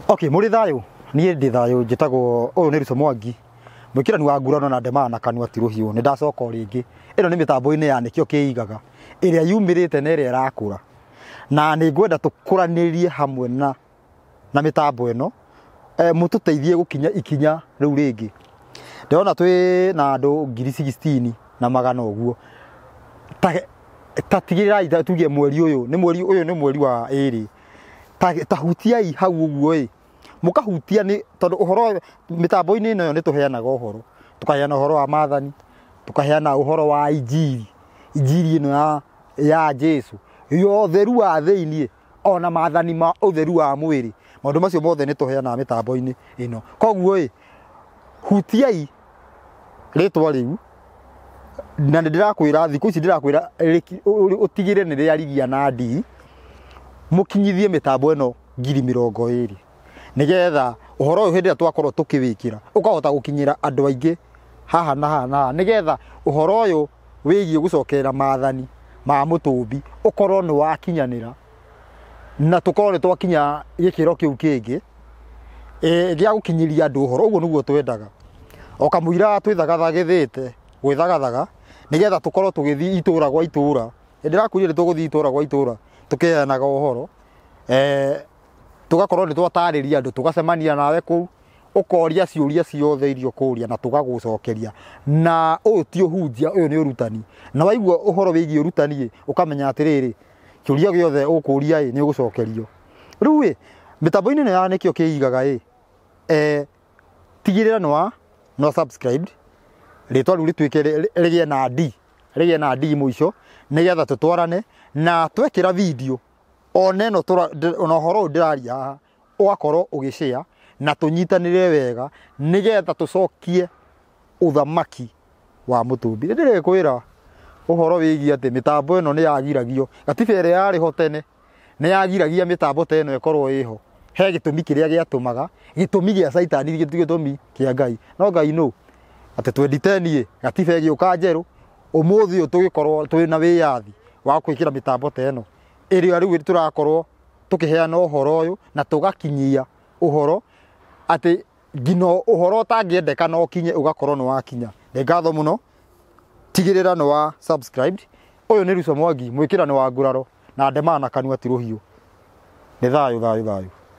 Okay, muri thayo niĩ ndĩ thayũ, njĩtagwo ũyũ nĩ Ruco Mwangi, mwĩkĩrani wa ngurano na ndemaga na kanua ti rũhiũ. Nĩ ndacoka o rĩngĩ. Ĩno nĩ mĩtambo-inĩ ya nĩkĩo kĩigaga ĩrĩa yumĩrĩte na ĩrĩa ĩrakũra, na nĩ ngwenda tũkũranĩrie hamwe na mĩtambo ĩno, mũtũteithie gũkinya ikinya rĩu rĩngĩ. Ndĩrona twĩ na andũ 16,100 ũguo. Ta tigĩrĩrai tuge mweri ũyũ nĩ mweri ũyũ nĩ mweri wa 2, ta hutiai hau ũguo ĩ, mũkahutia nĩ tondũ ũhoro mĩtambo-inĩ ĩno nĩ tũheanaga ũhoro, tũkaheana ũhoro wa maathani, tũkaheana ũhoro wa injiri, injiri ĩno ya Jesu ya ũtheru wa thĩiniĩ, ona maathani ma ũtheru wa mwĩrĩ. Maũndũ macio mothe nĩ tũheanaga mĩtambo-inĩ ĩno. Koguo ĩ, hutiai rĩtwa rĩu, na nĩ ndĩrakwĩra thikũ ici ndĩrakwĩra ũtigĩre nĩ rĩarigia na ndii, mũkinyithie mĩtambo ĩno 20,000, nĩgetha ũhoro ũyũ hĩndĩ ĩrĩa twakorwo tũkĩwĩkĩra ũkahota gũkinyĩra andũ aingĩ haha na haha na haha, nĩgetha ũhoro ũyũ wĩgiĩ gũcokerera maathani ma mũtũmbi ũkorwo nĩ wakinyanĩra, na tũkorwo nĩ twakinya gĩkĩro kĩu kĩngĩ gĩa gũkinyĩria andũ ũhoro. Ũguo nĩguo twendaga. O kamũira twĩthagathagĩthĩte gwĩthagathaga, nĩgetha tũkorwo tũgĩthiĩ itũra gwa itũra. Ndĩrakwĩrire nĩ tũgũthiĩ itũra gwa itũra tũkĩheanaga ũhoro, tũgakorwo nĩ twatarĩria andũ, tũgacemania nawe kũu, ũkoria ciũria ciothe iria ũkũria na tũgagũcokeria. Na ũyũ ti ũhunjia, ũyũ nĩ ũrutani. Na waigua ũhoro wĩgiĩ ũrutani ĩ, ũkamenya atĩrĩrĩ, kĩũria gĩothe ũkũria ĩ, nĩ ũgũcokerio. Rĩu ĩ, mĩtambo-inĩ ĩno ya nĩkĩo kĩigaga ĩ, tigĩrĩra nĩ wa subscribed, rĩtwa rĩu rĩtuĩke rĩgĩe na D, rĩgĩe na D mũico, nĩgetha tũtwarane na twekĩra video ona ĩno ona ũhoro ũyũ ndĩraria haha ũgakorwo ũgĩshare na tũnyitanĩre wega, nĩgetha tũcokie ũthamaki wa mũtũmbi. Nĩ ndĩrekwĩra ũhoro wĩgiĩ atĩ mĩtambo ĩno nĩ yagiragio, gatiba ĩrĩa yarĩ ho tene nĩ yagiragia mĩtambo ta ĩno ĩkorwo ĩho. He gĩtũmi kĩrĩa gĩatũmaga, gĩtũmi gĩa caitani, gĩtũmi kĩa Ngai. No Ngai nũ atĩ 2010 ĩ, gatiba ĩgĩũka njerũ, ũmũthĩ ũyũ tũgĩkorwo twĩna wĩyathi wa gwĩkĩra mĩtambo ta ĩno ĩrĩa rĩu tũrakorwo tũkĩheana ũhoro ũyũ na tũgakinyia ũhoro atĩ nginya ũhoro ũtangĩendeka no ũkinye ũgakorwo nĩ wakinya. Nĩ ngatho mũno, tigĩrĩra nĩ wa subscribed. Ũyũ nĩ Ruco Mwangi, mwĩkĩrani wa nguraro na ndemaga na kanua ti rũhiũ. Nĩ thayũ thayũ thayũ.